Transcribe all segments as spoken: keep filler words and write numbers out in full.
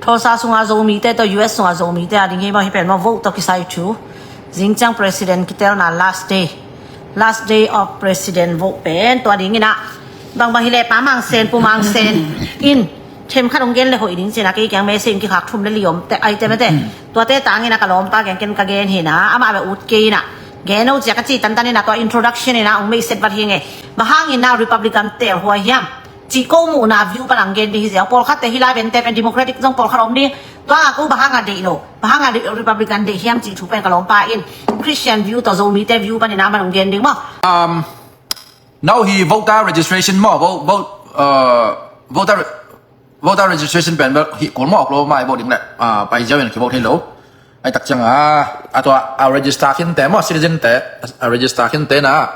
Tulsa sunga Zomite tawh U S sunga Zomite a ding hi maw, hih pen maw, vote tawh kisai thu. Zingciang president kitelna last day. Last day of president vote pen tua ding in ah. Bangbang hi leh Pa Mang Sen, Pu Mang Sen in themkhat hong gen le hoih ding ci-in ah, kei kiang message in kikhak thum le li om te, ai te mate. Tuate tangin ah ka lawmpa kiang ken ka gen hi in ah, amah beh ut kei in ah. Gen o cia ka ci tantan in ah, tua introduction in ah hong mei set vat hi nge. Bang hangin ah Republican te huai hiam? Ci ko muhna view pan hong gen ding hi ziau. Pawlkhatte hi lai vente pen Democratic zong pawlkhat om ding. Tua a ko bang hanga deih lo, bang hanga deih, Republican deih hiam cih thu pen ka lawmpa in Christian view tawh Zomite view panin ah man hong gen ding maw? Um, now hi voter registration maw, vote, vote, uh, voter, voter registration pen bel hi kul maw, Oklahoma i vote ding le, uh, pai ziau in ki vote hi lo. Ai tak ciang a, a tua, a register khin te maw, citizen te, a register khin te na.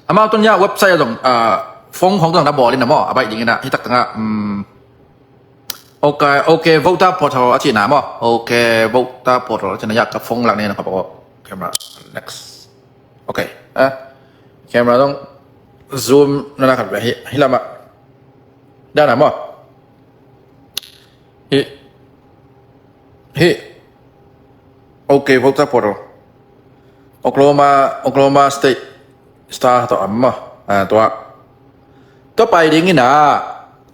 Amau tun ya website a zong, ah, phone khong tun na bawl in a maw, a baih ding in a, hi tak tanga, um, okay, okay, voter portal a cihna maw, okay, voter portal a cihna ya ka phone lak ni na ka bawl, camera, next, okay, eh, camera zong zoom na na khat hi, hi lama, dana maw. Hi, hi. Okay, voter portal. Oklahoma, Oklahoma State Star tawh am maw. Ah, tua. Tua pai ding in a.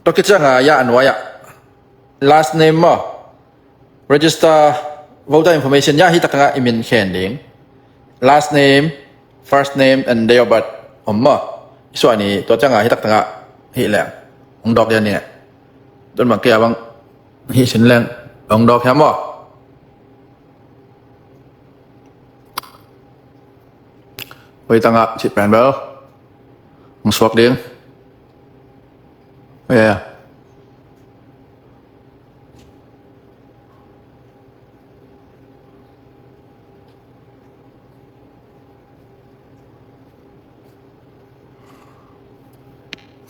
Tua kiciang a ya a nuai ah. Last name maw. Register voter information ya hi tak tanga i min khen ding. Last name, first name and date of birth om maw. I suah ni tua ciang a hi tak tanga hi leng. Hong dawk ya ni. Tun bang kia bang hi sin leng. Hong dawk ya maw. Hoi tanga cih pen bel. Hong suak ding. Yeah.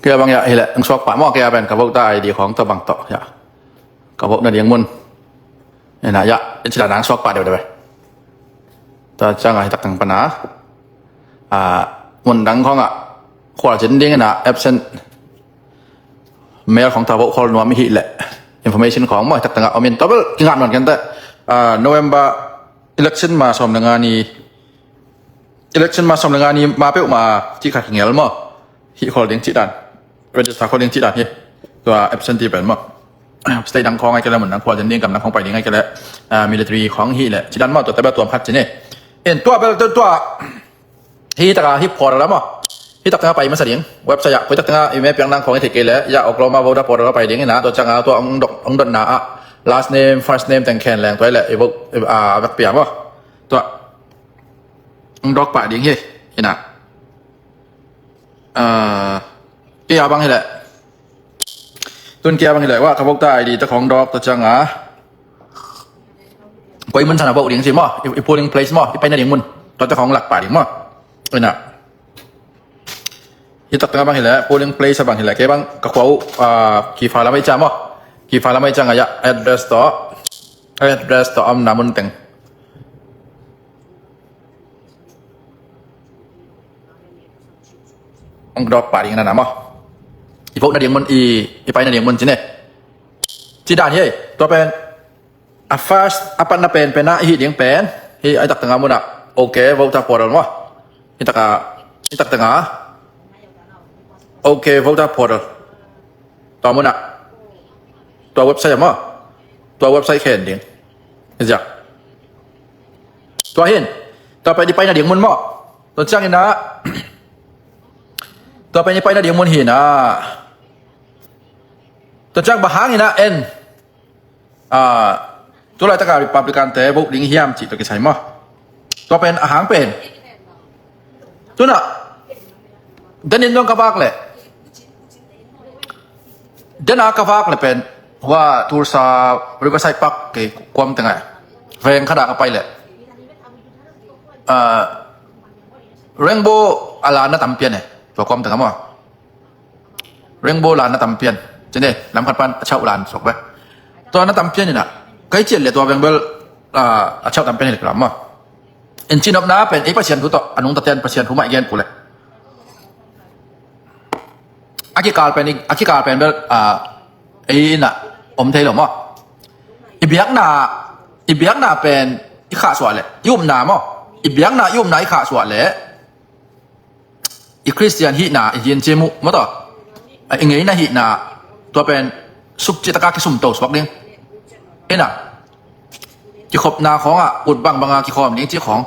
Kia bang ya hi leh, ang suak pah maw, kia pen ka vote ID khong tawh bang tawh ya. Ka vote na ding mun. Ena ya, in sila nang suak pah deuh deuh. Ta ciang a hi tak tang pana. Ah, mun dang khong ah. Khual cin ding ena absent. Mail khong ta vote khol nuam hi leh. Information khong maw hi tak tang a om in. Tua bel kingah nuan kente. Ah, November election ma sawm le nga ni. Election ma sawm le nga ni ma peuh ma cih kha kingel maw. Hih khol ding cih dan. Register khol ding cih dan hi. Tua absentee pen maw. State dang khong ai kele mun dang khual ding ding gam dang khong pai ding ai kele, ah, military khong hi leh. Cih dan maw tua tebe tuam khat cih ni. En tua bel tua, tua. Hi taka hi portal la maw. Hi tak tanga pai masa ding. Website ah. Koi tak tanga email piang dang khong hi thei kei leh. Ya Oklahoma voter portal la pai ding ina. Tua ciang a tua ong dot, ong dotna ah. Last name, first name teng khen leng tua hi leh. I vote, ah, vek pia maw. Tua. Ong dawk pah ding hi, hi na. Ah, kia bang hi leh. Tun kia bang hi leh, wa ka voter ID ta khong dawk ta ciang a. Koi mun sana vote ding si maw, i, i polling place maw, i pai na ding mun. Tua ta khong lak pah ding maw. Hi na. Hi tak tanga bang hi leh, polling place a bang hi leh, ke bang ka khua uh, ah, ki fa lamai ciang maw. Ki fa lamai ciang a ya, address to. Address to am na mun teng. Ong dawk pah ding na na maw. I vote na ding mun i, i pai na ding mun cih ni. Cih dan hi, tua pen. A first, a patna pen, pen a, i hi ding pen. Hi ai tak tanga mun a. Okay, voter portal maw. Hi taka, hi tak tanga. Okay, voter portal. Tua mun a. Tua website a maw. Tua website khen ding. Hi ziak. Tua hin. Tua pen i pai na ding mun maw. Tua ciang ina. Tua pen i pai na ding mun hi na. Tua ciang bang hang ina en. Ah, tu laitaka Republican te vote ding hiam cih tua kisai maw. Tua pen a hang pen. Tuna. Denin dong ka vak leh. Dena ka vak leh pen. Hua Tulsa Riverside Park kei kuam teng a. Veng khat a ka pai leh. Ah, Rainbow a la na tam pian e. Tua kuam teng a maw. Rainbow lan na tam pian. Cine, lam khat pan a chauh lan sok be. Tua na tam pian ina. Kai cian le tua veng bel, ah, a chauh tam pian hi le klam maw. En cin op na pen, ei Pasian thu tawh, a nungta ten Pasian thu mah i gen kul e. A kikal pen, a kikal pen bel, ah, ei ina, om thei lo maw. biakna, i biakna pen i khahsuah leh i upna maw, i biakna i upna i khahsuah leh i Khristian hihna i hincim uh maw, tawh i ngeina hihna, tua pen sukcih taka kisumto suak ding. Ina, kikhopna khawngah ut bangbanga kikhawm ding cih khawng,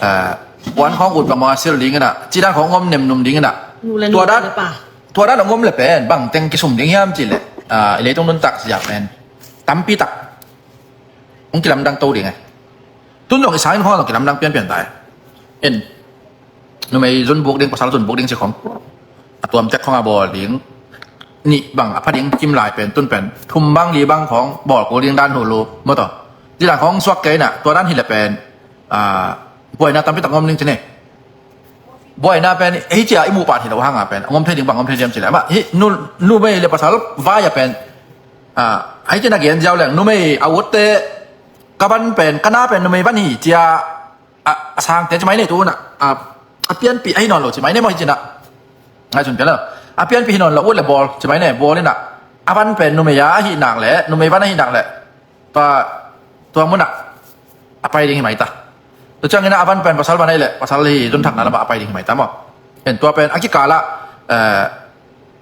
eh, puan khawng ut bangbanga silh ding ina, cih dan khawng ngom nemnum ding ina. Nu le nu tua dan, le pa. Tua dan ngom le pen bangteng kisum ding hiam cih leh, ah, i leitung nuntak zia pen tampi tak hong kilamdang to ding e. Tun zong i sangin khawng zong kilamdang pianpian ta e. En, numei zunbuk ding, pasal zunbuk ding cih khawng a tuamtek khawng a bawl ding, nih bang a pha ding kim lai pen, tun pen thum bang li bang khawng bawl kul ding dan hulu maw, tawh. Cih dan khawng suak kei ina, tua dan hi leh pen, ah, buaina tampi tak ngom ding ci ne. Buaina pen hih cia i muh pah hi lo hanga pen ngom thei ding bang ngom thei diam ci leh, amah hih nu, numei le pasal vai a pen, ah, hih ci na gen ziau leng, numei a utte ka van pen, ka na pen numei van hi cia, a, a sangte ci mai ne, tu na, a, a pianpih ahi nawn lo ci mai ne maw, hih ci na. Ngaihsun pia lo. A pianpih hi nawn lo, ut le bawl ci mai ne, bawl ina, a van pen numei a ahi nak leh, numei van ahi nak leh, tua, tua munah a pai ding hi mai ta. Tua ciangin a van pen pasal van ahi leh, pasal hi zunthakna lamah a pai ding hi mai ta maw. En, tua pen a kikalah, eh,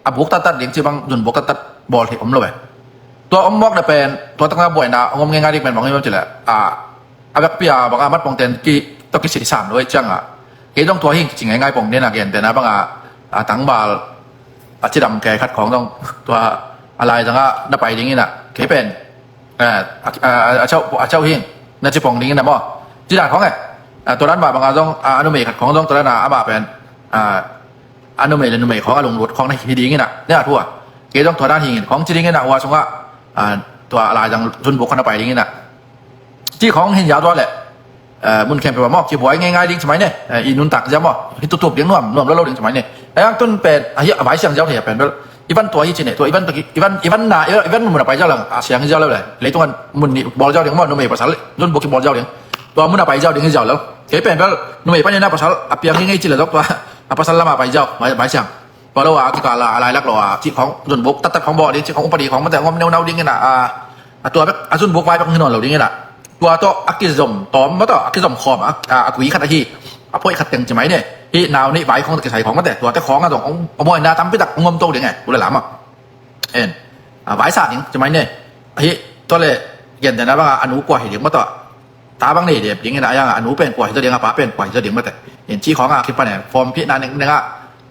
a buk tattat ding cih bang zunbuk tattat bawl hi om lo e. Tua om mawk le pen, tua takna buaina ngom ngeingai ding pen bang hi om ci leh, a, a vekpi a banga mat pongten ki, tawh kisih sam lo e cianga. Kei zong tua hi ci ngeingai pong dena gentena banga, a, tangbal a cidam kei khat khawng zong tua a laizanga na pai ding ina, kei pen, eh, a, a, a cauh, a cauh hing na ci pong ding ina maw. Cih dan khawng e. Ah, tua dan mah banga zong, ah, a numei khat khawng zong tua dan a, amah pen, ah, a numei le numei khawng a lunglut khawng na hi ding ina, ne a thu a. Kei zong tua dan hing in khawng ci ding ina, hua sungah, ah, tua a laizang zunbuk khawng na pai ding ina. Cih khawng hin zia tua leh, eh, mun khempeuh ah maw, kibuai ngeingai ding ci mai ne, eh, i nuntak zia maw, hi tutup ding nuam, nuam lo lo ding ci mai ne. Ayang tun pen, ah, hi a vai siang ziau thei a pen bel, i van tua hi ci ne, tua i van tua ki, i van, i van na, i van, i van mun a pai ziau lang, a siang hi ziau lo le, leitung an mun nih bawl ziau ding maw, numei pasal zunbuk kibawl ziau ding. Tua mun a pai ziau ding hi ziau lo. Kei pen bel, numei panin a pasal a piang hi ngei ci le zok tua, a pasal lama pai ziau, vai, vai siang. Tua lo a, a kikal a, a lailak lo a, cih khawng, zunbuk, tattat khawng bawl ding, cih khawng upadi khawng, mate ngom neunau ding ina, a, a tua bek, a zunbuk vai bek hi nawn lo ding ina. Tua tawh, a kizom tawm, maw tawh, a kizom khawm, a, a, a kui khat ahi, a phoih khat teng ci mai ne. Hih nau nih vai khawng tawh kisai khawng mate, tua te khawng a zong, a buaina tampi tak ngom to ding e, u le lam a. En, a, vai sa ding ci mai ne. Hih, tua le, gentena banga, a nu kua hi ding, maw tawh. Ta bang nei dep ding ina, ayang a nu pen kua hi zaw ding, a pa pen kua hi zaw ding mate. In cih khawng a kipan e, form phihna neng neng a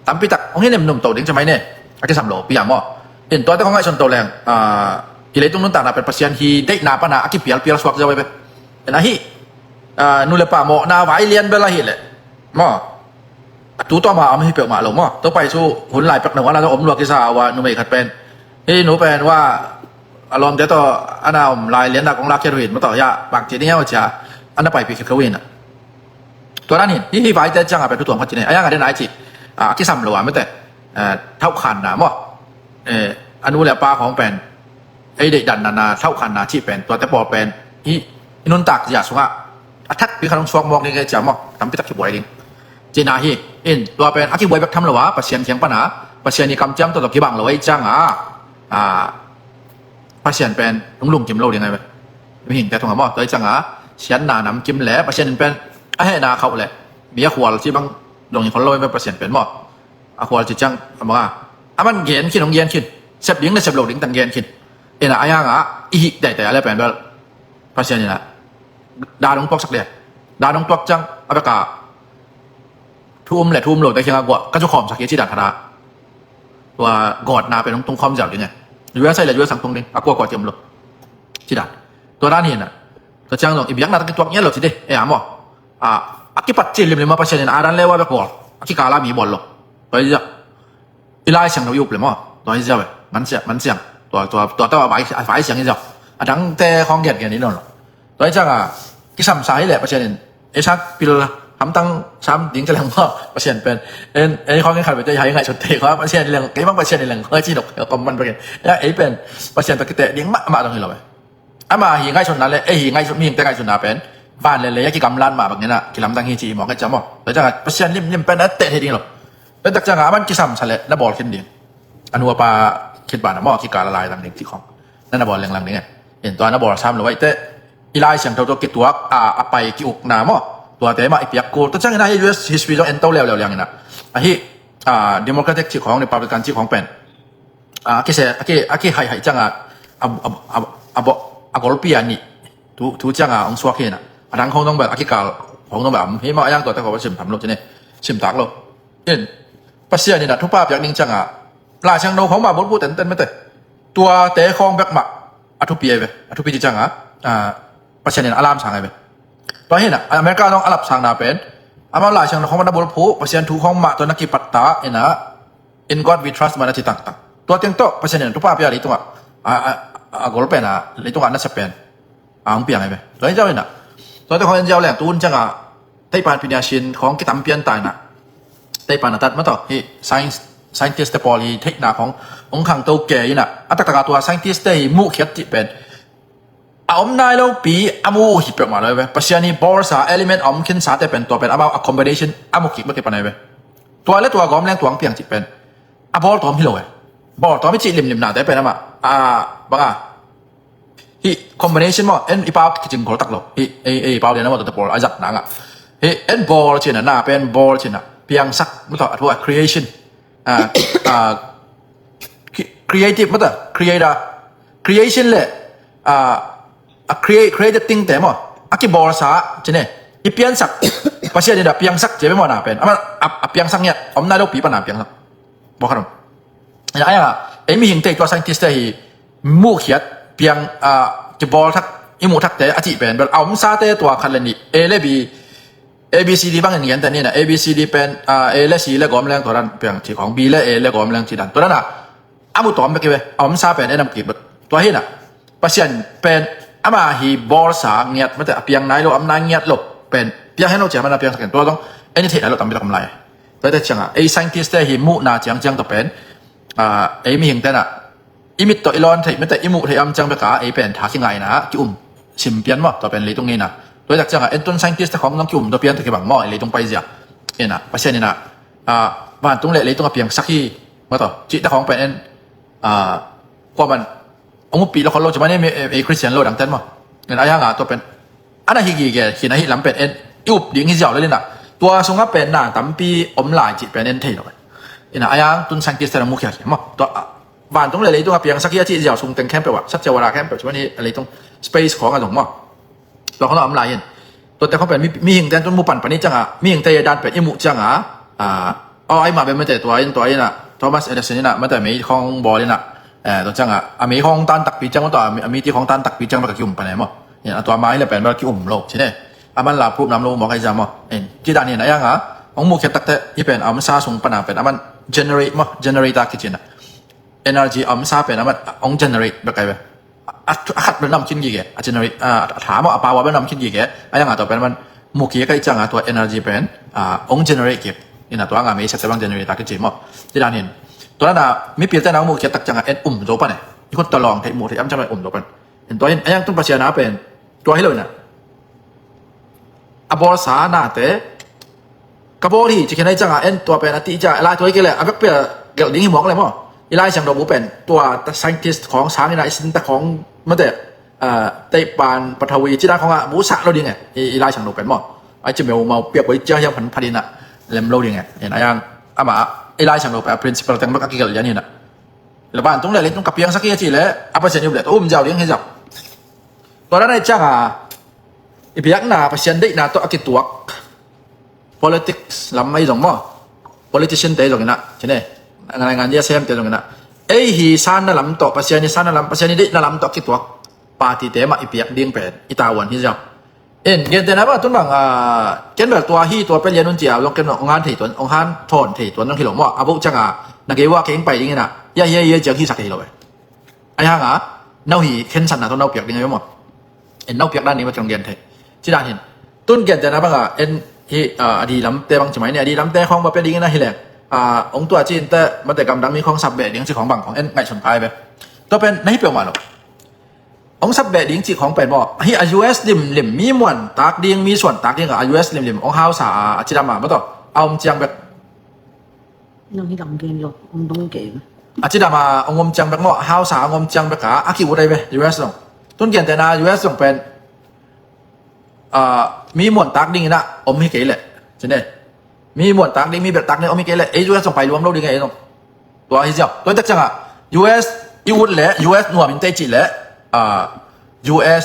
tampi tak hong hi nemnum to ding ci mai ne. A kisam lo pi a maw. In tuate khawng ngaihsun to leng, ah, i leitung nuntakna pen Pasian hi deihna pana a kipialpial suak zaw e be. In ahi, ah, nu le pa mawhna vai lian bel ahi leh maw. A tu tawma om hi peuhmah lo maw. Topa Jesu hun lai pek no ana om lua kisa a, ua numei khat pen, hih nu pen ua a lawmte tawh ana om lai lianna kong lakkhiat uh in maw tawh, ya, bangci ding hiam a cia ana paipih khit kho uh in a. Tua dan in hih, hih vaite ciangah pen thu tuam khat ci ne, a yang a den ai ci, a kisam lo a mete, eh, thauhkhanna maw. Eh, a nu le a pa khawng pen ei deihdanna, thauhkhanna cih pen, tuate pawl pen hih i nuntak zia sungah a thakpi khat hong suak mawk ding e cia maw, tampi tak kibuai ding. Cihna hi, in, tua pen a kibuai bek tham lo a, Pasian kiang pana, Pasian i kamciam tawh tawh kibang lo ei cianga, a, Pasian pen hong lungkim lo ding ai ve. Mihingte tungah maw, tua ei cianga siatna namkim le Pasian in pen a hehna khauh le mi a khual cih bang dong i khol lo ai ve Pasian pen maw. A khual cih ciang a banga a man gen khin, hong gen khin, sep ding le sep lo ding tang gen khin. Ina a yanga i hih taitai a le pen bel Pasian ina dan hong tuaksak le, dan hong tuak ciang a beka thu um le thu um lo te kianga guah ka cu khawmsak hi a ci dan khata. Tua gawtna pen hong tung khawm ziau ding e. U S A le U S A hong tung ding, a kuakua ci um lo ci dan. Tua dan hi ina. Tua ciang zong i biakna tak kituak ngiat lo ci de e a maw. A, a kipat cil limlim a Pasian in a dan le ua bek bawl, a kikala mi bawl lo. Tua hi ziau. I Lai Siangtho i up le maw, tua hi ziau e. Man siang, man siang. Tua, tua, tua, tua vai, vai siang hi ziau. A dangte khawng gen gen hi nawn lo. Tua hi cianga kisamsa hi le Pasian in ei sak pil hamtang sam ding ci leng maw, Pasian pen en, ei khawng en khat vete i hai ngaihsut te khawng Pasian leng, kei bang Pasian leng khawng ci dok kom man bek in. Ya, ei pen Pasian tawh kiteh ding mahmah dong hi lo e. Ama hi ngaihsutna le ei hi ngaihsut, mihingte ngaihsutna pen van le lei a kigamlat mah bangin a kilamdang hi ci i mawk e cia maw. Tua cianga Pasian limlim pen a teh thei ding lo. Tua tak cianga a man kisamsa le na bawl khin ding. A nu a pa khit bana maw, a kikala lai lang ding cih khawng na na bawl lenglang ding e. In tua na bawl sam lo aih teh, i Lai Siangtho tawh kituak a, a pai ki-ukna maw, tuate mah i piak kul. Tua ciangin ah hih U S history zong en to leuleu liangin ah, ahi, a, Democratic cih khawng, Republican cih khawng pen, a, a kise, a ki, a kihaihhaih ciangah a, a, a, a, a golpi a nih, tu, tu ciangah hong suak hi in ah, a dang khawng zong bel, a kikal khawng zong bel a om hi mah, a yang tuate khawng sim tham lo ci ne, sim tak lo. In, Pasian in ah thupha piak ding ciangah Lai Siangtho khawng mah bulphuh tenten mate, tuate khawng bek mah a thupi ahi ve. A thupi ci ciangah, a, Pasian in a lamsang ahi ve. Tua hi in ah America zong a lapsangna pen, amau Lai Siangtho khawng mah na bulphuh, Pasian thu khawng mah tawh na kipatta in ah, "In God we trust," mah na ci tangtang. Tua teng tawh Pasian in thupha pia leitungah, a, a, a gol pen ah, leitungah a nasep pen a hong piang ahi ve. Tua hi ziau in ah, tuate khawng en ziau leng, tu hun ciangah teihpan piniasin khawng kitam pian ta in ah, teihpan a tat mah tawh hih science, scientist te pawl hi theihna khawng hong khangto kei in ah, a taktakah tua scientist te hi muhkhiat cih pen a om nai lopi a mu uh hi peuhmah lo ahi ve. Pasian hi bawlsa, element a om khinsa te pen, tua pen amau a combination a mu kik bek hi pan ahi ve. Tua le tua gawm leng tua hong piang cih pen a bawl tawm hi lo e. Bawl tawm hi cih limlimna te pen amah a, bang a, hih combination maw, en i pau kicing khol tak lo. Hih ei, ei pau lian a maw, tuate pawl a zat nangah, hih en bawl ci in ah, na pen bawl ci in ah, piangsak mah tawh, a thu a creation, a, a, cre-, creative mah tawh, creator, creation le, a, a create, created thing te maw, a kibawlsa ci ne, i piansak, Pasian in ah piangsak ci ve maw, na pen amah a, a piangsak ngiat, om nai lopi pan a piangsak. Bawk khat om. Ina, a yang ah ei mihingte, tua scientist te hi muhkhiat, piang, a, kibawl thak, i muh thakte a cih pen bel a omsate tua khat le nih, A le B, A B C D bangin ngian te ni na, A B C D pen, a, A le C le gawm leng tua dan piang ci khawng, B le A le gawm leng ci dan, tua dan ah a mu tawm bek hi ve. A omsa pen en a mu kik bek. Tua hi in ah Pasian pen ama hi bawlsa ngiat mate, a piang nai lo, a om nai ngiat lo pen piang hen lo ci a, amah na piangsak in, tua zong en i theih nai lo tampi tak om lai. Tua te ciangah ei scientist te hi muhna ciangciang tawh pen, a, ei mihingte in ah i mit tawh i lawn theih mate, i muh theih a om ciang bek a ei pen tha kingaina, ki-um sim pian maw, tua pen leitung ngeina. Tua tak ciangah en tun scientist te khawng zong ki-um tua pian tawh kibang maw, ei leitung paizia. In ah Pasian in ah, a, vantung le leitung a piangsak hi maw, tua cihte khawng pen en, a, kuaman hong uppih lo khol lo ci mah ni, ei Christian lo dangten maw. In a yang a tua pen a na hi gige khin ahih lam pen en i up ding hi ziau lel in ah, tua sungah pen na tampi om lai cih pen en thei lo. In ah a yang tun scientist te na mu khiakhia maw, tua, a, vantung le leitung a piangsak hi a cih ziau sung teng khempeuh ah, satsia wara khempeuh ci mah ni, a leitung space khawng a zong maw, tua khawng a om lai in. Tuate khawng pen mi, mihingte in tun mu panpan i ciangah, mihingte i dan pen i muh ciangah, a, aw, ai mah bek mate, tua in, tua in ah Thomas Edison in ah mate mei khawng bawl in ah, eh, tua ciangah a mei khawng tan takpi ciang, tua a mi, a miti khawng tan takpi ciang bek a ki-um pan e maw. In ah tua mah hi le pen bek a ki-um lo ci ne. A man la phup nam lo maw, kai za maw. In ci dan in a yang a hong muhkhiat takte hi pen a omsa sung pan a pen a man generate maw, generator kici in ah, energy a omsa pen a man hong generate bek ai ve. A, a khat bel na om khin gige, a generate, a, a tha maw, a power bel na om khin gige. A yang a tua pen a man mu kik a, kai ciangah tua energy pen, a, hong generate kik. In ah tua nga mei sate bang generator kici maw. Ci dan in, tua dan a mipilte na hong muhkhiat tak ciangah en um zo pan e. I khut tawh lawng theih, muh theih a om ciang um zo pan. In tua in a yang tun Pasian a pen tua hi lo in ah, a bawlsa nate ka bawl hi ci khin a, i ciangah en tua pen a tih ciang a, lai tua hi kei le a vekpi a gelh ding hi mawk le maw. I Lai Siangtho bu pen tua ta scientist khawng sang in ah i sin ta khawng mate, a, teihpan, pathawi ci dan khawng ah bu sah lo ding e, i, i Lai Siangtho pen maw. Ai ci meu mau piak bai cia hiam phan phan in ah lem lo ding e. In a yang amah i Lai Siangtho pen a principle teng bek a kigelh lian hi in ah, le vantung le leitung ka piangsak hi a cih le a Pasian i up le tua um ziau ding hi ziau. Tua dan a i ciangah i biakna Pasian deihna tawh a kituak politics lam ahi zong maw, politician te zong in ah ci ne, ngai ngan dia sem te zong in ah, ei hi sanna lam tawh, Pasian hi sanna lam, Pasian hi deihna lam tawh a kituak party te mah i piak ding pen i tavuan hi ziau. In, gentehna bang tun bang, a, ken bel tua hi, tua pen lian un ci a zong ken hong han thei tuan, hong han thawn thei tuan zong hi lo maw. A boh ciangah na gei uh a kei hong pai ding in ah, hia hia hia ciang hi sak hi lo e. A yang a nau hi khensatna tawh nau piak ding a hi maw. En nau piak dan ni ma ciang gen thei. Ci dan hin. Tun gentehna bang a en hi, a, a di lamte bang ci mai ni, a di lamte khawng ba pia ding in a hi leng, a, hong tua ci in te mate gamdang mi khawng sap beh ding ci khawng bang khawng en ngaihsun kai ve. Tua pen na hi peuhmah lo. Hong sap beh ding ci khawng pen maw, hi a U S limlim mi muan tak ding, mi suan tak ding a U S limlim hong hausa a, a cidam a maw tawh a om ciang bek. Nang hi lam gen lo, hong dong kei. A cidam a hong om ciang bek maw, hausa hong om ciang bek a, a ki-ut ai ve, U S dong. Tun gentehna U S zong pen, ah, mi muantak dingin ah om hi kei leh, ci ne. Mi muantak ding, mi belhtak ding om hi kei leh, ei U S zong pai luam lo ding ei zong. Tua hi ziau. Tua hi tak ciangah U S i ut leh, U S nuam in tei cih leh, ah, U S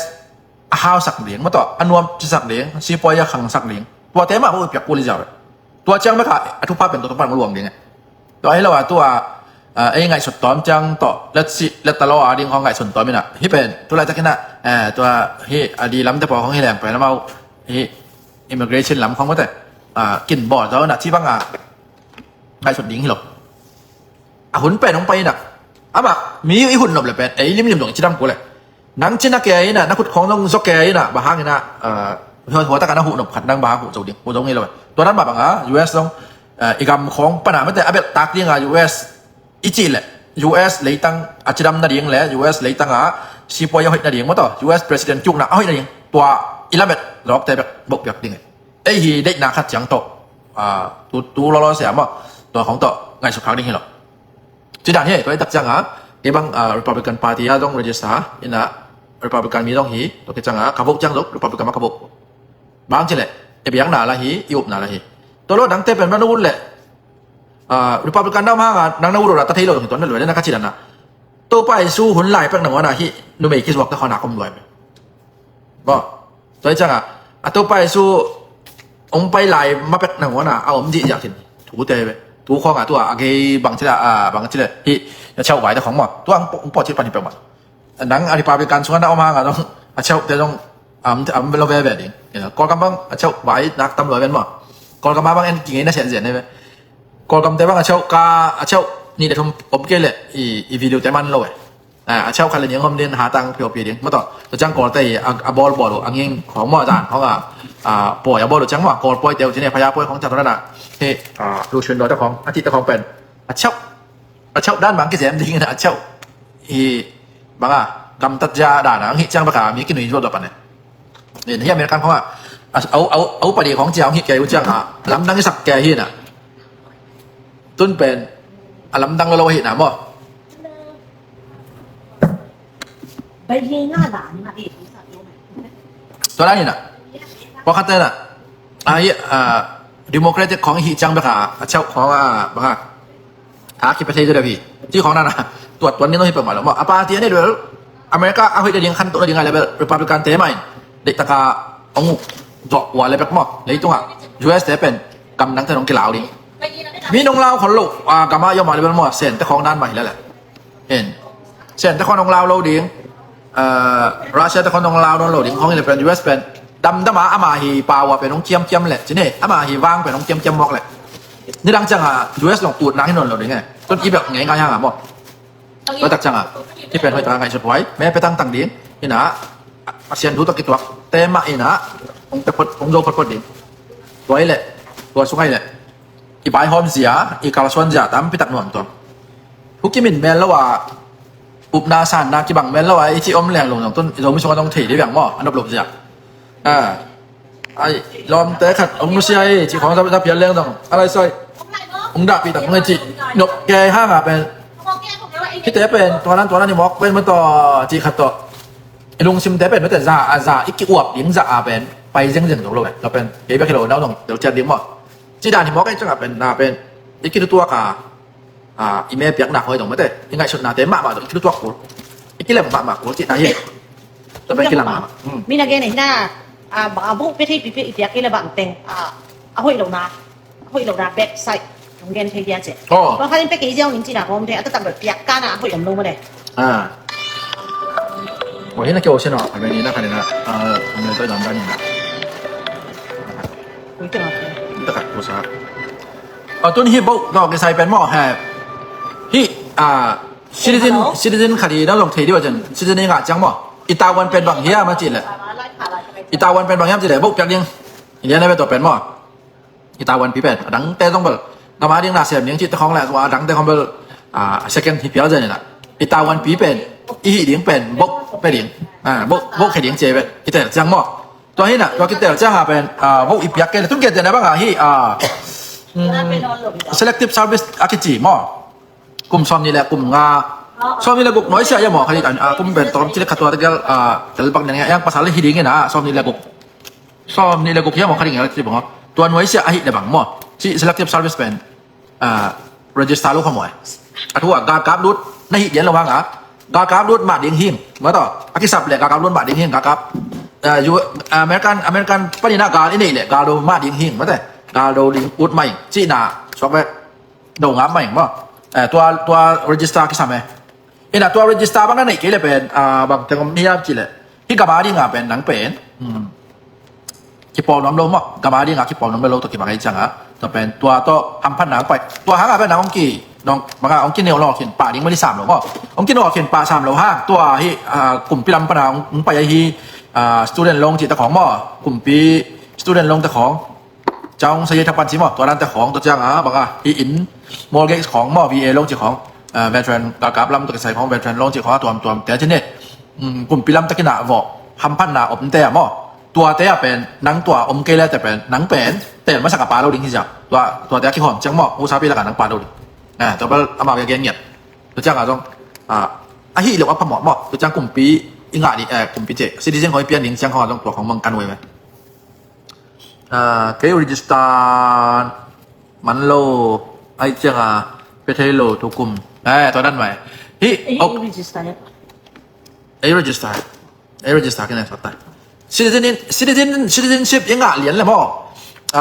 a hausak ding, maw tawh, a nuam cisak ding, sipuai a khangsak ding. Tuate mah bawh i piak kul hi ziau. Tua ciang bek a, a thupha pen tua thupha hong luang ding e. Tua hi lo a, tua, ah, ei ngaihsut tawm ciang tawh, let's see, let talo a ding hong ngaihsun tawm inah. Hih pen, tu laitak inah, eh, tua, hih, a di lamte pawl hong hi leng pen amau, hih, immigration lam khong mate, ah, kin bawl zo inah, ci bang a, ngaihsut ding hi lo. A hun pen hong pai inah. Amah, mi i hun nop le pen, ei limlim dong i cidam kul e. Nang cina kei inah, na khut khong nong zok kei inah, bang hang inah, ah, hua, hua taka na huh nop khat nang bang hang huh zo ding, huh zo ngei lo. Tua nan mah bang a, U S zong, ah, i gam khong pana mate a belhtak ding a U S i cih leh, U S leitang a cidam nading le, U S leitang a sipuai a hoih nading, maw tawh, U S president kiukna a hoih nading, tua i lamet zawkte bek bawh piak ding e. Ei hi deihna khat ciang tawh, ah, tu, tu lawlaw sia maw, tua khong tawh ngaihsut khak ding hi lo. Ci dan hi, tua i tak cianga, kei bang, ah, Republican Party a zong register, inah Republican mi zong hi, tua kei cianga, ka vote ciang zong Republican ma ka vote. Bang ci leh, i biakna la hi, i upna la hi. Tua lo dangte pen bang na ut leh, ah, Republican na om hanga, nang na ut ura ta thei lo zong hi, tua na lua, na ka ci dan na. Topa Jesu hun lai pek nanguana hi, numei kizuak ta khona kom luai. Maw, tua hi cianga, a Topa Jesu hong pai lai ma pek nanguana, a om dih ziak hin. Tute ve. Tu khawng a tua, a gei bang cila, a bang cila, hi, a chauh vai te khawng maw. Tua hong pawh cil pan hi pek maw. Nang a Republican sungah na om hanga dong, a chauh te dong, am, am lo veve ding. Kawlgam bang, a chauh vai nak tam lo ven maw. Kawlgam a bang en kingei na sian sian ve. Kawlgam te bang a chauh ka, a chauh nih le thum om kei leh, i, i video te man lo ve. A, a chauh khat le nih hong om ding, hatang phiawphi ding. Maw tawh, tua ciang Kawlte i a, a bawl bawl uh, a nging khawng maw, a zan khawng a, a, pawi a bawl uh ciang maw, Kawl pawi te uh ci ne, phaya pawi khawng ciang tua nana. He, a, Lu Shun Daw te khawng, a cih te khawng pen. A chauh, a chauh dan bang kizem ding in a chauh. Hi, bang a, gamtat zia dan a, hih ciang bek a, mi kinui zuat zuat pan e. Nin hi American khawng a, a, au, au, au padi khawng ciang hih kei uh ciang a, lamdang i sak kei hi na. Tun pen, a lamdang lo lo hi na maw. Tua dan hi na. Pawlkhatte na. A, hi, a, Democratic khawng hih ciang bek a, a chauh khawng a, bang a. Tha kipia thei zaw deuh hi. Ci khawng nana, tuat tuan ni nong hi peuhmah lo maw. A party a nei duel, America a hoih nading khantoh nading a level, Republican te mah in. Deihtaka hong uk zawh ua le bek maw. Leitungah, U S te pen, gamdang te nong kilau ding. Mi nong lau khol lo, a, gam a i om a level maw, Sen te khawng dan mah hi lele. En. Sen te khawng nong lau lo ding. Ah, Russia te khawng nong lau nawn lo ding. Khawng hi le pen U S pen. Damdam a ama hi pau a pen hong kiamkiam leh. Ci ne, ama hi vang pen hong kiamkiam mawk leh. Nidang ciang a U S long utna hi nawn lo ding e. Tun i belh ngeingai hang a maw. Tua tak ciang a. Hih pen hoih taka ngaihsut huai. Me pe tangtang ding. Hi na. Pasian thu tawh kituak. Te mah hi na. Hong pe phot, hong zo photphot ding. Tua hi leh. Tua sung hi leh. I baihawm zia, i kalsuan zia tampi tak nuam tuam. Thukim in mel lo a, upna sanna kibang mel lo a, i ci om leng lungzong tun, i Zomi sungah zong thei dih bang maw, a nop lo zia. A, ai, lawmte khat, hong nusia i ci khawng za, za pial leng zong, a lai sai. Hong dahpih tak hong i ci, nop kei hang a pen. Hihte pen, tua nan, tua nan i mawk pen maw tawh, ci khat tawh. I lungsimte pen, maw tawh, za, a za, i ki-uap ding za a pen, pai zengzeng zo lo e. Tua pen, kei bek hi lo, nau zong, delciat ding maw. Ci dan hi mawk ei ciangah pen, na pen, i kitutuak a, a, i me piakna khoi dong mate, i ngaihsutnate mahmah dong, i kitutuak kul, i kilem mahmah kul, cihna hi. Tua pen kilang mahmah. Hmm. Mina gen eh, hina, a, bang a buh pia thei pi pia i piak i le bang teng, a, a hoih lo na, a hoih lo na backside, nong gen thei dia ce. Oh. Bang khatin pia kei ziau ning cina kawm te, a tatak bel piak kana a hoih om lo mate. Ah. Wah, hina kei ocean oh, a beni na kanina, a, a, a, a, a, a, Ui, tengah. Dekat pusat. Oh, tun hi bawh, kau kisai pen maw, he. Hi, ah, citizen, hello? Citizen khat i na long thei dih uh a ciang, citizen i ngah ciang maw. I tavuan pen bang hiam a cih leh. I tavuan pen bang hiam cih leh, bawh piak ding. I lian a beh tua pen maw. I tavuanpi pen, a dangte zong bel. Gam a ding na sem ding cihte khawng leh, a dangte khawng bel, ah, second hi pial zen i na. I tavuanpi pen, i hih ding pen, bawh pe ding. Ah, bawh, bawh khe ding ci beh. I tel ciang maw. Tua hi na, tua kitel ciang a pen, ah, bawh i piak kei le, tun kei te na bang a hi, ah, mm, selective service a kici maw. Kum sawm nih le kum nga, Sawm nih le guk nuaisiah ia maw kha ding a, kum pen tawm ci le kha tua tegel a, tel bak nen ia, yang pasal hi ding ina sawm nih le guk. Sawm nih le guk ia maw kha ding ia ci bang aw. Tua nuaisiah ahi le bang maw, ci selective service pen a, register lo kha maw. A thu a galkap lut na hi dian lo hang a, galkap lut mah ding hing maw taw. A kisap le galkap lut mah ding hing, galkap a, American, American panin a gal i neih le gal do mah ding hing maw te. Gal do ding ut mah ing cihna suak ve. Do ngam mah ing maw. Tua, tua register kisam e. Ina tua register bang na neih kei le pen a, bang teng om hiam ci le, hi gam a ding a pen nang pen kipawl nuam lo maw, gam a ding a kipawl nuam lo tawh kibang ei ciang a, tua pen tua tawh hamphatna hong pai. Tua hang a pen nang hong ki, nong bang a hong kineu lo khin pah ding mah di sam lo maw. Hong kineu khin pah sam lo hang tua hi a, kumpi lam pan a hong pai ahi a, student loan cih ta khawng maw, kumpi student loan ta khawng, Chang sa ye thapan ci maw, tua dan te khawng, tua ciang a bang a hi in mortgage khawng maw, V A loan ci khawng, veteran galkap lam tua kisai khawng veteran loan ci khawng a tuamtuam te ci ne. Kumpi lam takin a vawh hamphatna om te a maw. Tua te a pen nang tua om kei le te pen nang pen tel masak a pa lo ding hi ciang. Tua, tua te a kihawm ciang maw, usapi lak a nang pa lo ding. Tua bel amau ia gen ngiat. Tua ciang a zong a hi lo a phamawh maw. Tua ciang kumpi i ngah ding, kumpi ce citizen khawng i pian ding ciang khawng a zong tua khawng mang kan uai ve. Kei register man lo ai ciang a pia thei lo tukum. Tua dan mai hi. Ei register, ei register kine sawt ta. Citizen, citizen, citizenship i ngah lian le maw.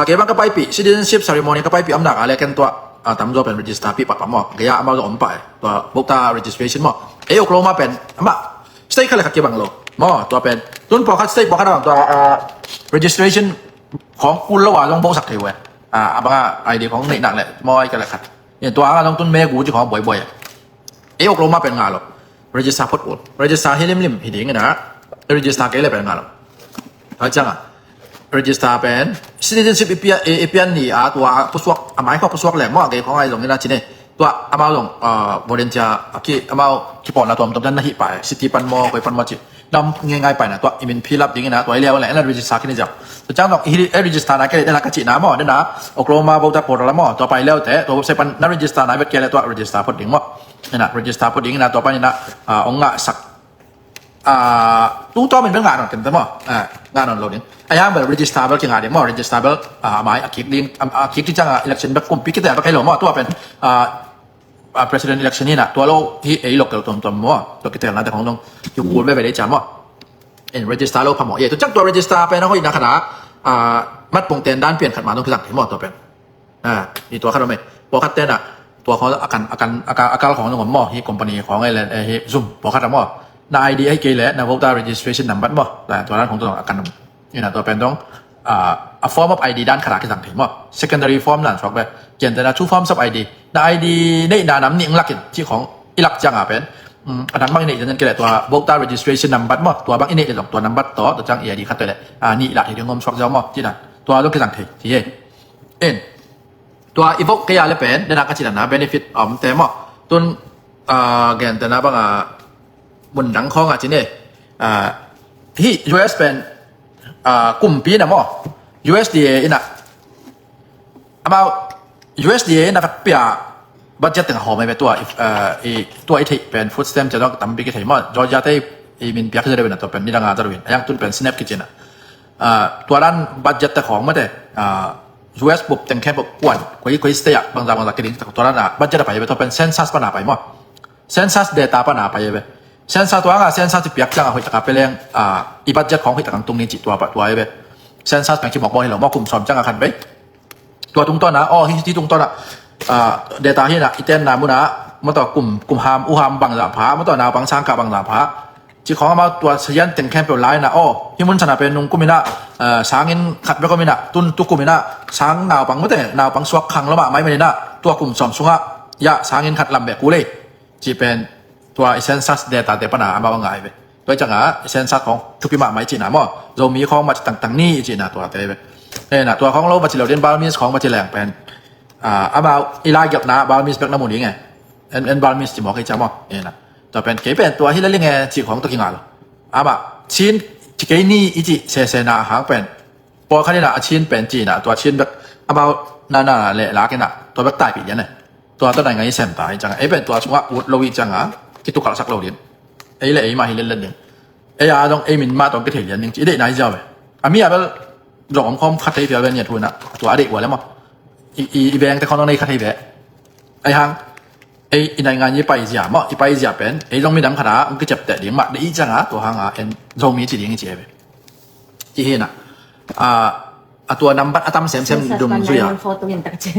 Kei bang ka paipih citizenship ceremony ka paipih amnak a le ken tua tamzaw pen register pih pahpah maw. Kei a amau zong om pah e tua voter registration maw. Ei Oklahoma pen amah state khat le khat kibang lo maw. Tua pen tun pawlkhat state pawlkhat a bang tua registration khawng kul lo a zong bohsak thei uh e. A bang a I D khawng neih nak le maw ai ka le khat. Tua a zong tun me gu ci khawng buaibuai e. Ei Oklahoma pen ngah lo. Register phot un. Register hi limlim hi ding ina. Register kei le pen ngah lo. Tua ciang a register pen citizenship i pian ni a tua a pusuak a mai khawng pusuak le maw a gei khawng ai zong ina ci ne. Tua amau zong volunteer a ki amau kipawlna tuamtuam dan na hi pah e. City pan maw koi pan maw ci. Dam ngeingai paina tua i min fill up ding ina tua i liau le na register kini jam. Tua ciang zong i register na kei le dena ka cihna maw dena Oklahoma voter portal maw tua pai liau te tua website pan na register na vet kei le tua register phot ding maw. Ina register phot ding ina tua pan ina ong ngah sak. Tu tawm in bel ngah nawn kente maw. Ngah nawn lo ding a yang bel register bel kingah ding maw register bel a mai a kik ding a kik ti ciang a election bel kumpi kite bel kei lo maw tua pen a president election hi na tua lo hi ei local tuamtuam maw tua kitelna te khong dong kiu kul veve dei ciam maw. En register lo phamawh ye tua ciang tua register pen a hoihna khat a matpung ten dan pian khat ma dong kizang thei maw tua pen. I tua khat om e pawlkhat ten a tua khong a kan a kan a kal khong dong om maw hi company khong e le hi zum pawlkhat a maw. Na I D ahi kei le na voter registration number maw tua dan khong dong a kan om. Ina tua pen dong a form of I D dan khat a kizang thei maw secondary form nan suak ve. Kian ten a two forms of I D na I D neihna nam nih ng lakin cih khong i lak ciang a pen a dang bang i neih ciang kei le tua voter registration number maw tua bang i neih le zong tua number tawh tua ciang i I D khat te le a nih lah hi ding om suak ziau maw cih dan tua zong kizang thei ci he. En tua i vote kei a le pen dena ka cih dan a benefit a om te maw tun gen te na bang a mun dang khawng a ci ne. Hi U S pen kumpi na maw U S D A ina amau U S D A ina kat pia budget teng a hawm ai ve tua tua i theih pen food stamp cia dong tampi ki thei maw Georgia te i min piak hi zia deuh ina tua pen nidang a zia deuh in a yang tun pen SNAP ki cina. Tua dan budget te khawng mate U S bup teng khempeuh kuan koi koi state ah bangza bangza ki ding tua dan a budget a pai ve tua pen census pan a pai maw. Census data pan a pai ve. Census tua nga census i piak ciang a hoih taka peleng i budget khawng hoih taka tung ni cih tua pa tua ve. Census pen ki mawk mawk hi lo maw kum sawm ciang a khan ve. Tua tungtawn a aw hi ti tungtawn a data hi na i tenna mun a maw tua kum kum ham u ham bangza pha maw tua naupang sang kah bangza pha. Ci khawng amau tua sayan teng khempeuh lai na aw hi mun sana pen nung kum ina sangin khat bek om ina tun tu kum ina sang naupang mute naupang suak khang lo mah mai man ina tua kum sawm sungah ya sangin khat lam bek ku lei. Ci pen tua i census data te pana amau a ngai ve. Tua i canga i census khawng thupi mahmah i cihna maw Zomi khawng mah ci tangtang ni i cihna tua te ve. Ena tua khawng lo mah ci lo din Burmese khawng mah ci leng pen amau i lai giapna Burmese bek na mu ding e. En Burmese ci mawk i cia maw ena tua pen kei pen tua hi la ling e cih khawng tua kinga lo. Amah Chin ci kei ni i cih sesena a hang pen pawlkhat ina a Chin pen cihna tua Chin bek amau nana le lak ina tua bek taipih lian e. Tua tua nai ngai sem ta i canga ei pen tua sungah ut lo i canga i tukalsak lo ding. Ei le ei mah hi lenlen ding. Ei a dong ei min mah tawh kithei lian ding ci i deihna hi ziau ve. A mi a bel zong om khawm khat thei pial ve nia thu na. Tua a deih ua le maw. I, i, i vengte khawng dong nei khat thei ve. Ei hang ei i naingan i paizia maw, i paizia pen ei zong midang khat a hong kiciapteh ding mah deih i cianga tua hanga en Zomi ci ding i ci ei ve. Ci hi na. A, a tua nambat a tam semsem dum zui a. Census pan nine one four tung in tak ci.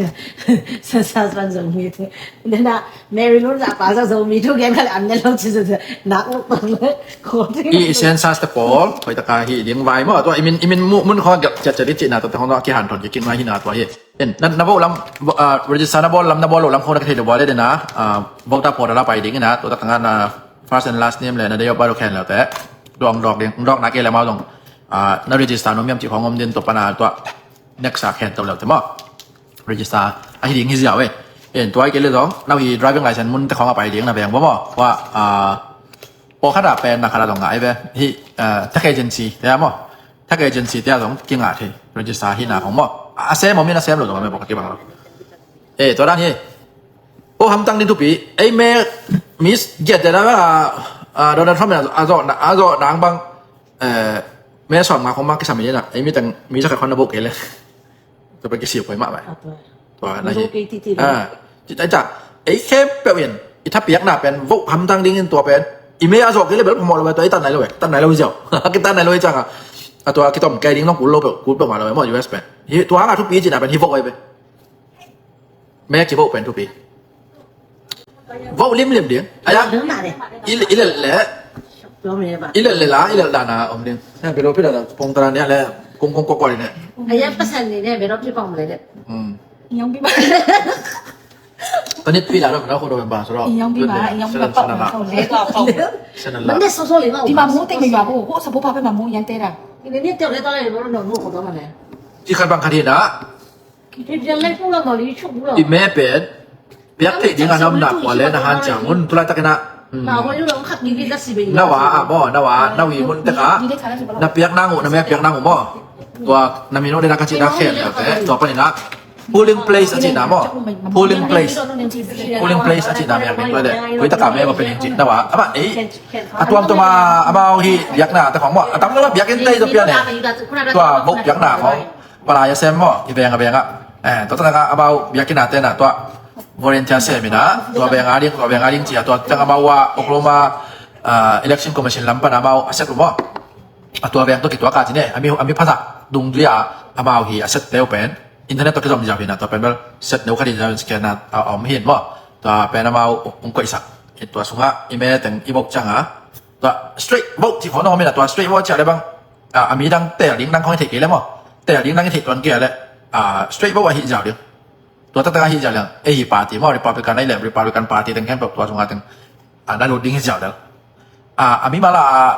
Census pan Zomi tu. Dena Mary Lun za pa za Zomi tu gen kha le an ne lo ci za nak luk bang le. Ko tu. I census te pawl koi taka hi ding vai maw, tua i min, i min mu, mun kho gap chat chat i ci na, tua te khong tua kihanthawn kik mai hi na tua hi. In, na, na vote lam, vo-, ah, register na bawl lam, na bawl lo lam khong na kithei lo bawl le dena, ah, voter portal a pai ding ina, tua tak tanga na first and last name le na date of birth khen lo te. Dong dok ding, dok na ke le mau dong. Ah, na register no miam ci khong om din tua pana tua next a khen to lo te maw. Register a hi ding hi ziau e. In, tua i ke le dong, na hi driving license mun te khong a pai ding na veng bo maw. Tua, ah, pawlkhat a pen na khat a dong ngai ve. Hi, ah, tax agency te a maw. Tax agency te a zong kingah thei, register hi na khong maw. A sem om in a sem lo zong a me bawk a kibang lo. Eh, tua dan hi. O, hamtang ding thupi. Ei me, Miss giat te da, ah, ah, Donald Trump a, a zawh na, a zawh nang bang, eh, me sawm nga khong ma kisam in a. Ei mi tang, mi sa khat khong na bawk kei le. Tua pen kisiu koi mah bai. Ah, tua. Tua na hi. Tua kei titi. Ah, ci tai ca. Ei khempeuh in i thapiakna pen vote hamtang dingin tua pen i me a zawh kei le bel phamawh lo bai, tua i tan nai lo bai. Tan nai lo hi ziau. Kitan nai lo hi cianga. A tua kitom kei ding nong kul lo peuh, kul peuh mah lo bai maw U S pen. Hi, tua hanga thupi cina pen hi vote bai bai. Me ki vote pen thupi. Vote limlim ding. Aya. Ding mah le. I, i lel le. Dong le ba. I lel le la, i lel dana om ding. Sa belo pi dana pong tara nia le kong kong kok kok ni ne. Aya pasan ni ne belo pi pong le de. Hmm. Iyong pi ba. Kanit pi dana na ko do ba so. Iyong pi ba, iyong pi ba pa. Sana la. Bende so so le ba. Di mamu te mi ba ko, ko sa bo pa pe mamu yan te da. Ini ni te le ta le lo no no ko do ma le. Ci khat bang khat hi na. I me pen piak theih ding a na om nak kua le na hanciam un, tulai takin ah. Na wa ah maw, na wa ah, na wi mun tek ah. Na piak nang uh, na me piak nang uh maw. Tua na min uh le na ka cih na khen na te, tua panin ah polling place a cihna maw. Polling place. Polling place a cihna me a pen tua le. Koi tak ah me maw pen cih na wa ah. Amah ei a tuamtuam a amau hi biakna te khong maw. A tam lo biak in tei tua pian e. Tua bok biakna khong. Palai a sem maw, i veng a veng ah. Eh, tua tangah amau biakinn a tena tua volunteer sem ina, tua veng a ding, tua veng a ding cia, tua tang amau a Oklahoma, ah, Election Commission lam pan amau a set uh maw. A tua veng tua kituak a ci ne, ami, ami phasa dung dui a amau hi a set teu pen. Internet tua kizom ziau hi na, tua pen bel set neu kha di ziau in scan a, a om hin maw. Tua pen amau ung koihsak. Tua sungah i me teng i bok ciang a. Tua straight vote ci khong om ina, tua straight vote cia le bang. Ah, a mi dang tel ding dang khong i theih kei le maw. Tel ding dang i theih tuan kei le, ah, straight vote ahi ziau ding. Tua taktak ahi ziau ding. Ei hi party maw, Republican ahi le Republican Party teng khempeuh tua sungah teng, ah, na lut ding hi ziau ding. Ah, a mi mala, ah,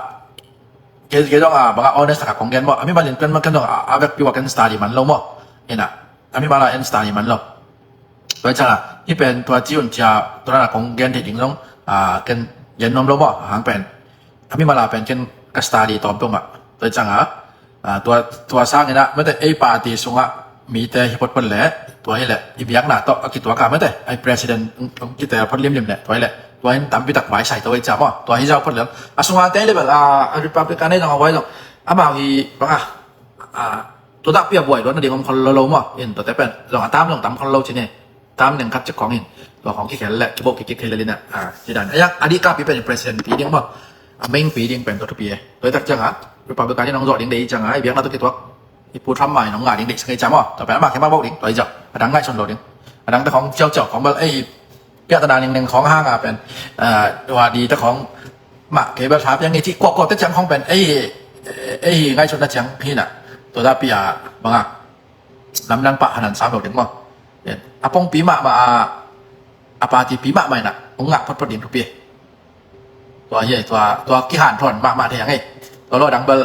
kei, kei dong, ah, bang a honest taka kong gen maw. A mi malin pen man ken dong, ah, a vekpi ua ken study man lo maw. Ina, a mi mala en study man lo. Tua hi ciangah, hih pen tua ci un cia, tua na kong gen theih ding zong, ah, ken gen nuam lo maw, a hang pen. A mi mala pen ken ka study tawm peuhmah. Tua hi ciangah, ah, tua, tua sangin ah, mete ei party sungah mite hi photphot leh, tua hi leh, i biakna tawh a kituak a mete, ei president, um, um, kitel phot limlim leh, tua hi leh, tua in tampi tak vai sai to hi ciah maw, tua hi zau phot leh. A sungah te level, ah, a Republican ei zong a vai zong, amau hi, bang a, ah, tua dah pia buai luat na ding om khol lo lo maw. In tua te pen zong a tam zong tam khol lo ci ne. Tam neng khat cik khong in tua khong kikhel leh kibawh kikik thei lel in ah, ah, ci dan. Aya, a dih kah pi pen president pi ding maw. A main pi ding pen tua thupi e. Tua i tak ciang a Republican in hong zawh ding deih ciang a, i biakna tua kituak i Pu Trump mai in hong ngah ding deih ciang a i ciang maw. Tua pen amah khe mah bawh ding tua i zau. A dang ngaihsun lo ding. A dang te khong ciauciau khong bel ei piahtana ningneng khong hang a pen, ah, tua di te khong mah kei bel tha piang i cih kuahkuah te ciang khong pen ei, ei ngaihsutna ciang hi na. Tua dah pi a bang a lamdang pah hanan sam lo ding maw. A pongpi mahmah a, a partypi mahmah in a hong ngah photphot ding thupi. Tua hi, tua, tua kihanthawn mahmah thei hang ei. Tua lo dang bel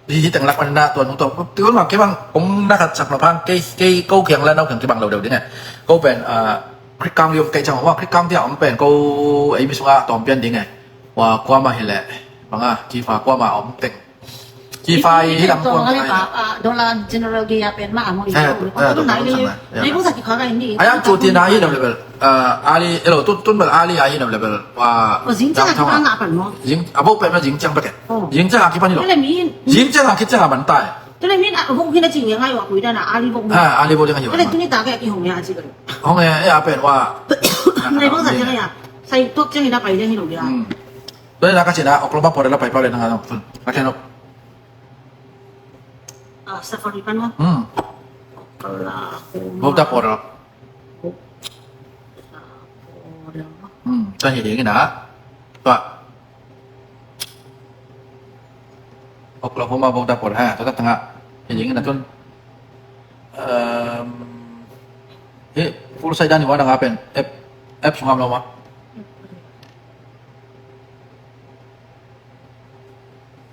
hi, hi teng lak man in a tua nung tua, tua nung kei bang hong na khat sak nop hang, kei, kei ko kiang le no kiang kibang lo deuh ding e. Ko pen, ah, Khrih kang viom kei ciang om a, Khrih kang tia om pen ko ei mi sungah tawm pian ding e. Ua kuamah hi leh bang a kifa kuamah om teng. Hi fai hi lam kuang fai. Dollar general ge ya pen ma amo i. Eh, eh, dollar general. Nei bu sa ki kha ga ni. Aya cu ti na hi lam level. Ah, Ali, hello, tun tun bel Ali a hi lam level. Wa. Jing cha ki pan na pan mo. Jing abo pe ma jing chang paket. Jing cha ki pan hi lo. Jing cha ki cha ban tai. Tule min a vok hina ching ngai wa kuida na Ali vok. Ah, Ali vok ding ahi wa. Tule tuni ta ka ki hong ya chi ka. Hong ya ya pen wa. Nei vok sa chang ya. Sai tok chang ina pai ding hi lo ya. Hmm. Tule na ka china Oklahoma por la pai pa le na ngano. Ka cheno. Ah, safari kan wa. Hmm. Oklahoma. Vok ta por. Hmm, ta hi ding ina. Tua. Oklahoma border por ha, tua tanga. Hi ding ina tun. Um, hi, full side dan i wana nga pen. App, app sungam lo ma.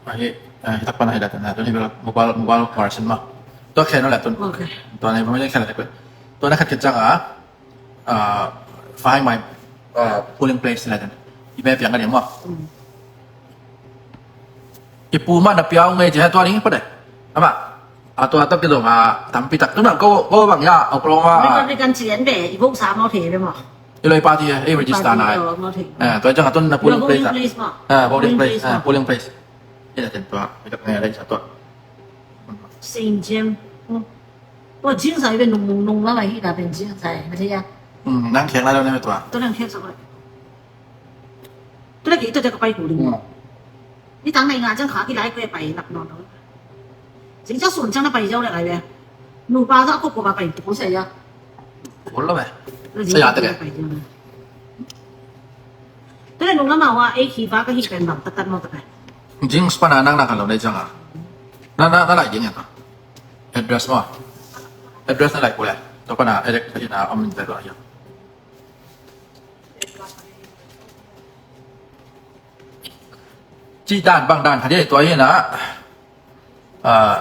Ahi, eh, hitak pana hi dah tun, tun hi bela mobile, mobile version ma. Tua khen la tun. Okay. Tua na information khen la tun. Tua na khat kit jang a, ah, find my, ah, polling place la tun. I be piang ka dia ma. Hmm. I pu ma na piau ngai je tua ring pa de. Ama. A tua tak kidong a tampi tak. Tuna ko, ko bang ya, Oklahoma. Republican chian be, i vote sa mau the be ma. I loi party e, i register na e. Party, oh, mau the. Eh, tua jang a tun na polling place a. Polling place ma. Eh, polling place, eh, polling place. Ina ten tua, ina ten tua. Saint James. Oh. Tua jing sa i be nung, nung, nung la la hi na ben jing sa i, na ya. Hmm, nang khek la lo ne tua. Tua nang khek sa ko. Tua la ki tua ka pai ku ding. Hmm. Ni tang nai nga jang kha ki lai ko pai lak no no. Jing cha sun chang na pai jau le ai be. Nu pa za ko ko ba pai tu ko sa ya. Ol lo be. Sa ya te ke. Tule nung lama wa ei khi va ka hi pen bang tatat mo takai. Jing spa na nang na ka lo nei chang a. Na na na lai jing ya ta. Address mo. Address na lai ko le. To pa na erek ka hi na om min ta lo ya. Ci dan bang dan ka dia to ya na. Ah,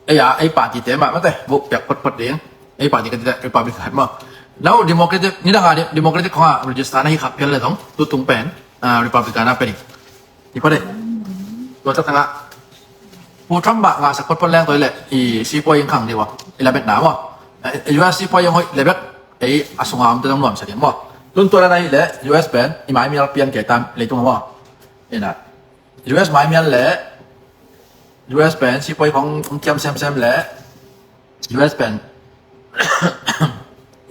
ei a, ei party te mah mate, vote piak photphot ding. Ei party ka ti Republican mah. Nau Democratic, ni dang a Democratic khong a register na hi khak phial le zong, tutung pen, ah, Republican a pe ding. Hi pha de. Tua tak tanga. Pu Trump mah nga sak photphot leng toi le, i sipuai ing khang ding wa. I labet na wa. Eh, U S sipuai ing hoih labet, ei a sunga om te zong nuam sa ding wa. Tun tua la na hi le, U S pen, i mai mial pian ke tam, leitung wa. Ina. U S mai mial le, U S pen sipuai khong hong kiam semsem le, U S pen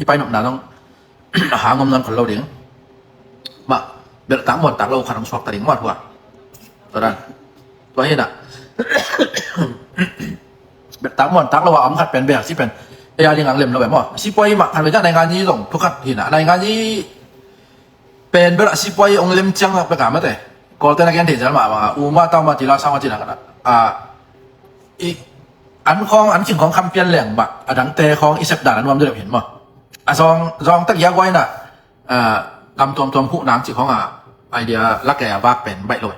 i pai nopna dong a hang om nawn khol lo ding. Mah, belh tak muan tak lo khat hong suak ta ding mah tua. Tua dan. Tua hi na. Belh tak muan tak lo a om khat pen bel si pen. Ei a ding ang lem lo em maw. Sipuai mah khat bel ja nai nga ni zong thu khat hi na. Nai nga ni pen bel a sipuai ong lem ciang bek a mate. Kawlte na gen thei zel mah bang a, u mah tau mah ti la sang mah ti na ka na. A, i, an khawng, an khing khawng kham pian leng mah, a dangte khawng i sep dan a nuam deuh hin maw. A zawng, zawng tak i a guai na, a, kam tuamtuam huh nang ci khawng a, idea lak e a vak pen baih lo.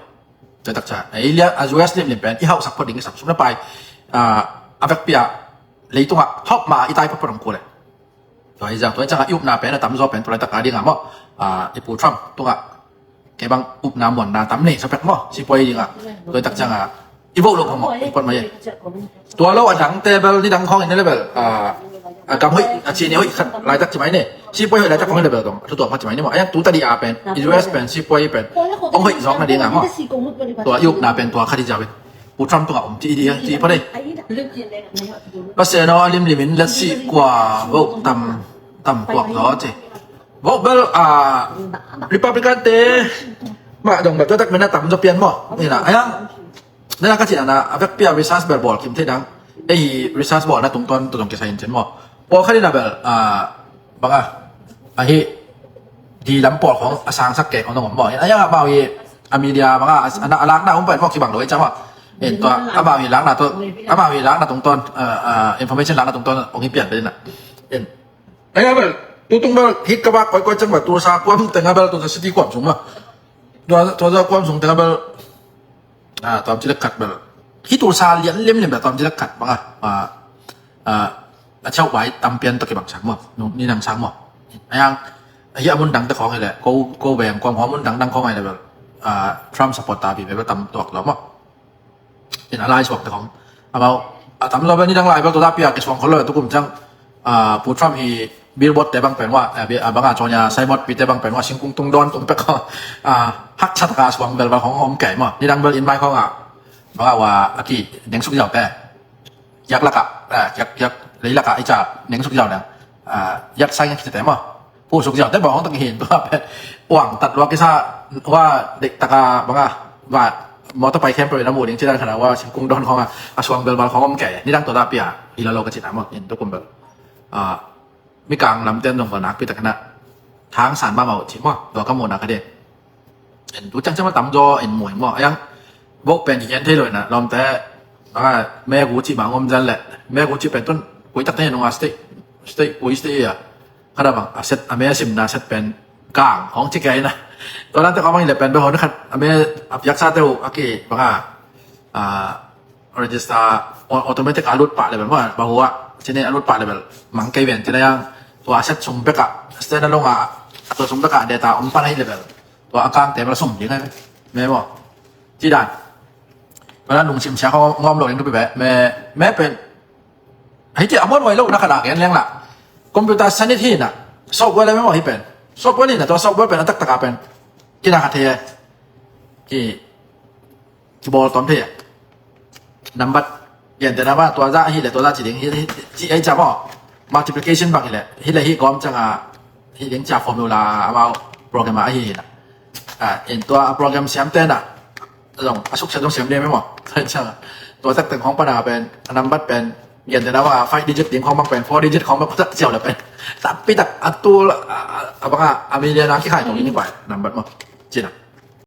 Tua tak ca, a, i lia, a U S limlim pen, i hauhsak phot ding i sam sum na pai, a, a vekpi a, leitungah, hop ma, i tai phot phot ang kule. Tua hi zang, tua hi zang a i upna pen a tamzaw pen tua laitak a ding a maw. A, i Pu Trump tungah kei bang upna muanna tam nei sa pek maw. Sipuai ding a. Tua laitak zang a i vote lo maw. I pot mai. Tua lo a dang te bel ni dang khawng in le bel. A, a gam hoih a ci ni hoih khat laitak ci mai ni. Sipuai hoih laitak khawng in le bel dong. Tutuak ma ci mai ni maw. A yang tu ta di a pen. I U S pen sipuai pen. Ong hoih zong na ding a maw. Tua i upna pen tua khat hi zang pen. Pu Trump tungah om ci i ding ci pha dei. Pasian aw a limlim in let's see kua vote tam, tam kuak zaw ci. Vote bel, ah, Republican te mah dong bel tua tak men a tam zaw pian maw. Ni na, ayang. Na ka ci na na, a vekpi a research bel bawl kim thei dang. Ei research bawl na tungtawn tua zong kisai in cin maw. Pawlkhat in a bel, ah, bang a, ahi, di lam pawl khong a sangsak kei khong dong om maw. A yang amau hi a media bang a, a, a lakna om pen maw kibang lo i cam a. In tua amau hi lakna tua, amau hi lakna tungtawn, ah, ah, information lakna tungtawn ong hi pian pen na. In. A yang bel, tutung bel, hit ka bak koi koi cam bel, Tulsa kuam teng a bel, Tulsa city kuam sung maw. Tulsa, Tulsa kuam sung teng a bel, ah, tuam ci lek khat bel. Hih Tulsa lian lim lim bel tuam ci lek khat bang a. Ah, ah, a chau bai tam pian to kibang sang maw. Nung ni nang sang maw. A yang, a hih a mun dang te khong hi le. Ko, ko veng khong, hua mun dang dang khong hi le bel. Ah, Trump supporter bi bel tam tuak lo maw. Analyze suak te khong amau a tamzaw bel nidang lai bel tua dahpi a kisuang khol lo. Tukum ciang Pu Trump hi billboard te bang pen ua, banga cawnya signboard pi te bang pen ua singkung tung dawn tung pek kho. Haksa taka suang bel bang khong om kei maw. Nidang bel in mai khong a banga ua a ki neng suk ziau te, yak laka, yak, yak lei laka i ca neng suk ziau nang, yak sai ngen khite maw. Pu suk ziau te bawng hong tak hin tua pen uang tat lua kisa, ua dek taka banga va motorbike khempeuh in a mu ding ci dan khana ua singkung dawn khong a, a suang bel bal khong om kei. Nidang tua dahpi a hi lo lo ka cina maw. In tukum bel mikang lamten zong bel nakpi tak khana thang san mahmah uh ci maw. Tua ka muhna ka ding. En tu ciang ciang ma tamzaw in muh in maw. A yang bok pen kigen thei lo in a lawmte, a, megu cih bang om zan leh megu cih pen tun kui tak thei nung a state, state kui state a. Khat a bang a set a me simna set pen kang hong ci kei in a. Tua dante khawng bang in leh pen bek hong khat a me a piaksa te uh a ki bang a, a register automatic a lut pah level maw, bahu a cine a lut pah level mang kei ven cine yang tua set sung bek a stand alone a, tua sung bek a data om pan ahi level. Tua a kang te bel sum ding ai me maw. Ci dan. Tua dan lungsim sia khawng ngawm lo ding tupi bek me, me pen hei ci a muan wai lo na khat a gen leng la computer sanit hi na software le me maw hi pen. Software hi na tua software pen a taktak a pen kina khat thei e. Ki kibawl tawn thei a. Nambat gentehna bang tua zah hi leh tua zah ci ding hi, hi, ci ei ciam aw. Multiplication bang hi leh hi leh hi gawm cianga hi ding cia formula amau program ah ahi hi na. In tua a program siam te na zong a suksiat zong siam ding memaw. Tua cianga tua tektek khawng pana pen a nambat pen gentehna bang a five digit ding khawng bang pen four digit khawng bang tak ciau leh pen tampi tak a tul a bang a a million a kikhai tong ding hi pai nambat maw. Ci na.